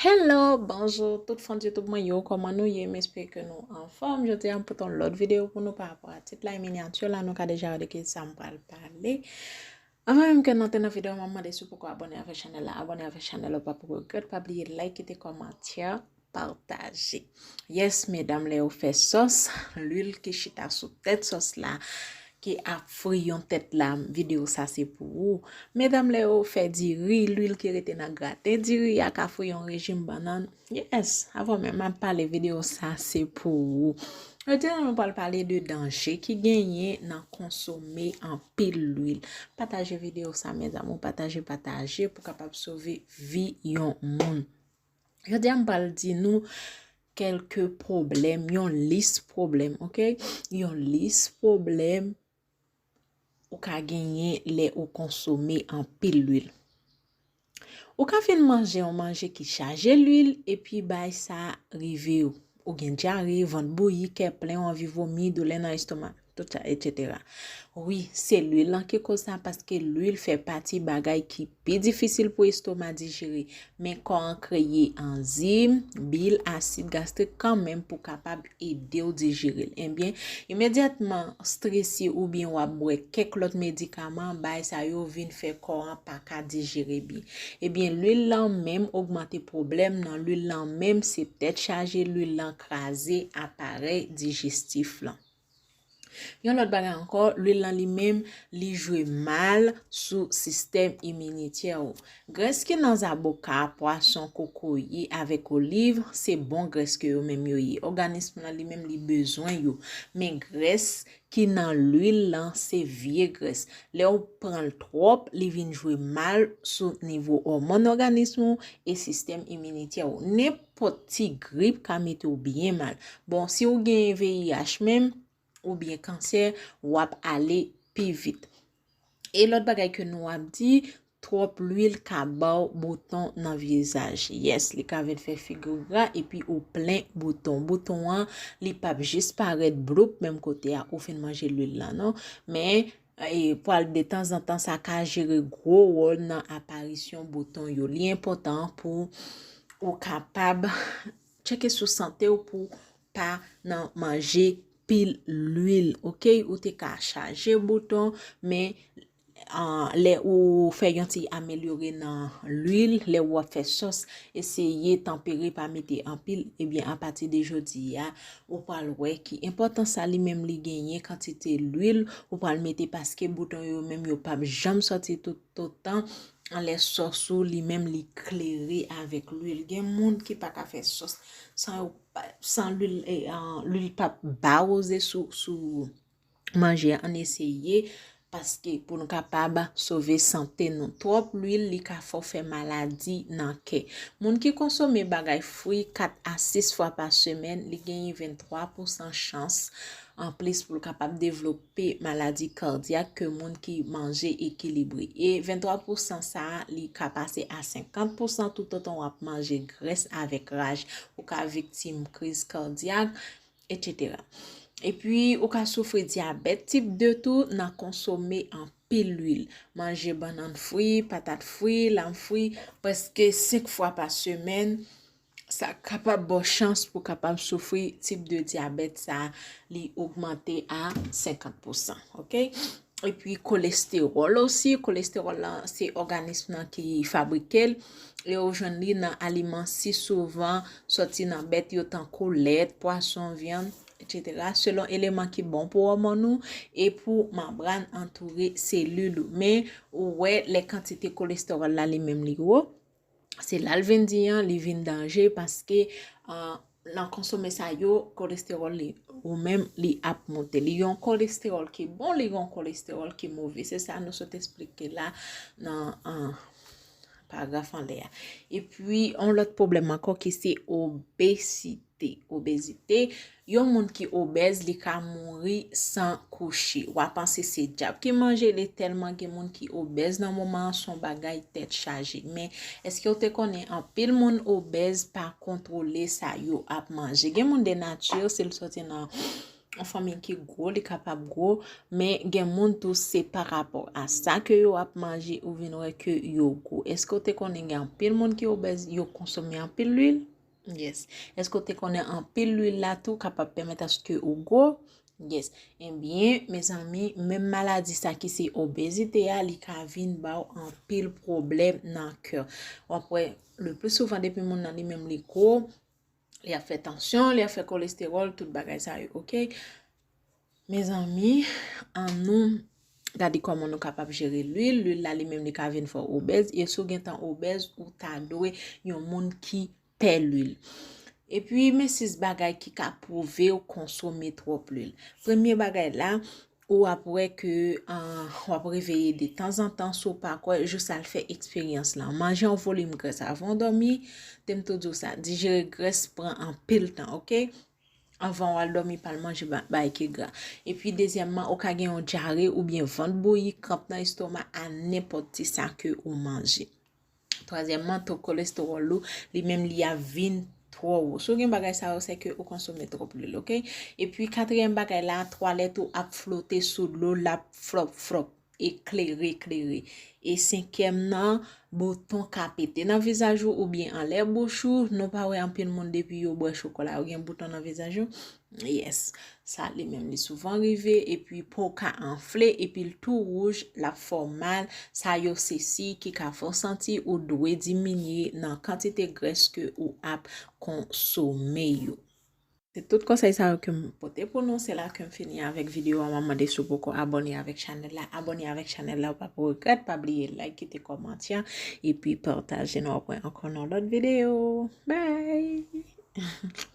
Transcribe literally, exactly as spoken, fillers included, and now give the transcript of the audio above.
Hello, bonjou tout fan YouTube mwen yo, kòman nou ye? M espere ke nou anfòm. Jodi a m pote yon lòt videyo pou nou pa rapò a tit la e minyati la, nou ka deja wè de ki sa m pral pale. Anvan menm ke n antre nan videyo, m ap mande si w poko abòne avèk chanèl la, abòne avèk chanèl la, w pap regrèt, pa bliye like, kite kòmantè, pataje. Yes, medam, lè yo fè sòs, lwil ki chita sou tèt sòs la, ki ap fri yon tèt la, videyo sa se pou ou. Medam, lè yo fè diri, lwil ki rete nan graten diri a ka fri yon rejim bannann. Yes, avan menm m ap pale, videyo sa se pou ou. Jodi a nou pral pale de danje ki genyen nan konsome anpil lwil. Pataje videyo sa, mes amours, pataje, pataje pou kapab sove vi yon moun. Jodi a m pral di nou kèlke pwoblèm, yon lis pwoblèm, ok? Yon lis pwoblèm ou ka genyen lè ou konsome anpil lwil. Ou ka fin manje yon manje ki chaje lwil, epi bagay sa rive w. Ou gen dyare, vant bouyi, kè plen, ou anvi vomi, doulè nan estoma, tout sa, etsetera. Wi, se lwil lan ki koz sa, paske lwil fè pati bagay ki pi difisil pou estoma dijere. Men kò an kreye anzim, bil, asid gastrik kanmenm pou kapab ede w dijere l. Ebyen, imedyatman strese oubyen w ap bwè kèk lòt medikaman, bagay sa yo vin fè kò an pa ka dijere byen. Ebyen, lwil lan menm ogmante pwoblèm nan, lwil lan menm se tèt chaje, lwil lan kraze aparèy dijestif lan. Yon lòt bagay ankò, lwil lan li menm, li jwe mal sou sistèm iminitè ou. Grès ki nan zaboka, pwason, kokoye avèk oliv, se bon grès ke yo menm yo ye. Òganis lan li menm li bezwen yo. Men grès ki nan lwil lan se vye grès. Lè w pran l twòp, li vin jwe mal sou nivo òmòn òganis ou e sistèm iminitè ou. Nenpòt ti grip ka mete w byen mal. Bon, si w gen V I H menm, oubyen kansè, w ap ale pi vit. E lòt bagay ke nou ap di, twòp lwil ka ba w bouton nan vizaj. Yes, li ka vin fè figi w gra epi ou plen bouton. Bouton an, li p ap jis parèt bloup menm kote a ou fin manje lwil lan, non. Men, e, pral detanzantan, sa ka jere gwo wòl nan aparisyon bouton yo. Li enpòtan pou ou kapab tcheke sou sante w pou pa nan manje pil lwil, ok? Ou te ka chaje bouton, men, ah, lè ou fè yon ti amelyore nan lwil, lè w ap fè sòs, eseye tanpere, pa mete anpil, ebyen, apati de jodi a, ou pral wè ki enpòtans sa li menm li genyen, kantite lwil ou pral mete, paske bouton yo menm yo p ap janm sòti tout, tout tan. Anlè sòs ou, li menm li klere avèk lwil. Gen moun ki pa ka fè sòs san yo pa, san lwil, e, an, lwil p ap bawoze sou, sou manje a. Ann eseye, paske pou nou kapab sove sante nou. Twòp lwil, li ka fè w fè maladi nan kè. Moun ki konsome bagay fri kat a sis fwa pa semèn, li genyen venntwa pousan chans anplis pou l kapab devlope maladi kadyak ke moun ki manje ekilibre. E venntwa pousan sa a, li ka pase a senkant pousan toutotan w ap manje grès avèk raj. Ou ka viktim kriz kadyak, etsetera. Epi, ou ka soufri dyabèt tip de tou nan konsome anpil lwil. Manje bannann fri, patat fri, lam fri, prèske senk fwa pa semèn, sa kapab ba w chans pou kapab soufri tip de dyabèt sa a, li ogmante a senkant pousan, ok? Epi kolestewòl osi, kolestewòl lan se òganis lan ki fabrike l, e ou jwenn li nan aliman si souvan sòti nan bèt yo tankou lèt, pwason, vyann, etsetera, selon eleman ki bon pou òmòn ou e pou manbràn antoure selil ou. Men ou wè lè kantite kolestewòl la li menm li wo, se la l vin di an, li vin danje paske, ah, nan konsome sa yo, kolestewòl li, ou menm, li ap monte. Li gen yon kolestewòl ki bon, li gen yon kolestewòl ki move. Se sa nou sot esplike la nan, ah, paragraf anlè a. Epi, yon lòt pwoblèm ankò ki se obezite. Obezite, yon moun ki obèz, li ka mouri san kouche. W a panse se dyab ki manje li, tèlman gen moun ki obèz nan moman an, se yon bagay tèt chaje. Men, èske w te konnen anpil moun obèz pa kontwole sa yo ap manje? Gen moun de nati, si l sòti nan yon fanmi ki gwo, li kapab gwo, men gen moun tou se pa rapò a sa ke yo ap manje ou vin wè ke yo gwo. Èske w te konnen gen anpil moun ki obèz, yo konsome anpil lwil? Yes. Èske w te konnen anpil lwil la tou kapab pèmèt aske ou gwo? Yes. Ebyen, mezanmi, menm maladi sa ki se obezite a, li ka vin ba w anpil pwoblèm nan kè. W ap wè, le pli souvan depi moun nan li menm li gwo, li ap fè tansyon, li ap fè kolestewòl, tout bagay sa yo, oke? Mezanmi, annou gade kòman nou kapab jere lwil. Lwil la li menm li ka vin fè w obèz. E si w gentan obèz, ou ta dwe yon moun ki pè lwil. Epi, men sis bagay ki ka pwouve w konsome twòp lwil. Premye bagay la, ou ap wè ke, ah, w ap reveye de tanzantan, si w pa kwè, jis al fè eksperyans lan. Manje yon volim grès avan w dòmi, te m tou di w sa, dijere grès pran anpil tan, oke? Anvan w al dòmi, pa al manje ba-, bagay ki gra. Epi, dezyèmman, ou ka gen yon dyare oubyen vant bouyi, kranp nan estoma a nenpòt ti sa ke ou manje. Twazyèmman, to kolestewòl ou, li menm li ap vin twò wo. Si w gen bagay sa yo, se ke ou konsome twòp lwil, oke? Epi, katriyèm bagay la, twalèt ou ap flote sou dlo, l ap flòp, flòp, e klere, klere. E senkyèm nan, bouton ka pete nan vizaj ou oubyen anlè bouch ou. Nou pa wè anpil moun depi yo bwè chokola, yo gen bouton nan vizaj yo? Yes, sa li menm li souvan rive, epi po w ka anfle, epi l tou wouj, l ap fè w mal. Sa yo se siy ki ka fè w santi ou dwe diminye nan kantite grès ke ou ap konsome yo. Se tout konsèy sa yo ke m pote pou nou. Se la ke m fini avèk videyo a. M ap mande si w poko abòne avèk chanèl la, abòne avèk chanèl la, ou pa pou regrèt. Pa bliye like, kite kòmantè, epi pataje. Nou ap wè ankò nan lòt videyo. Bye!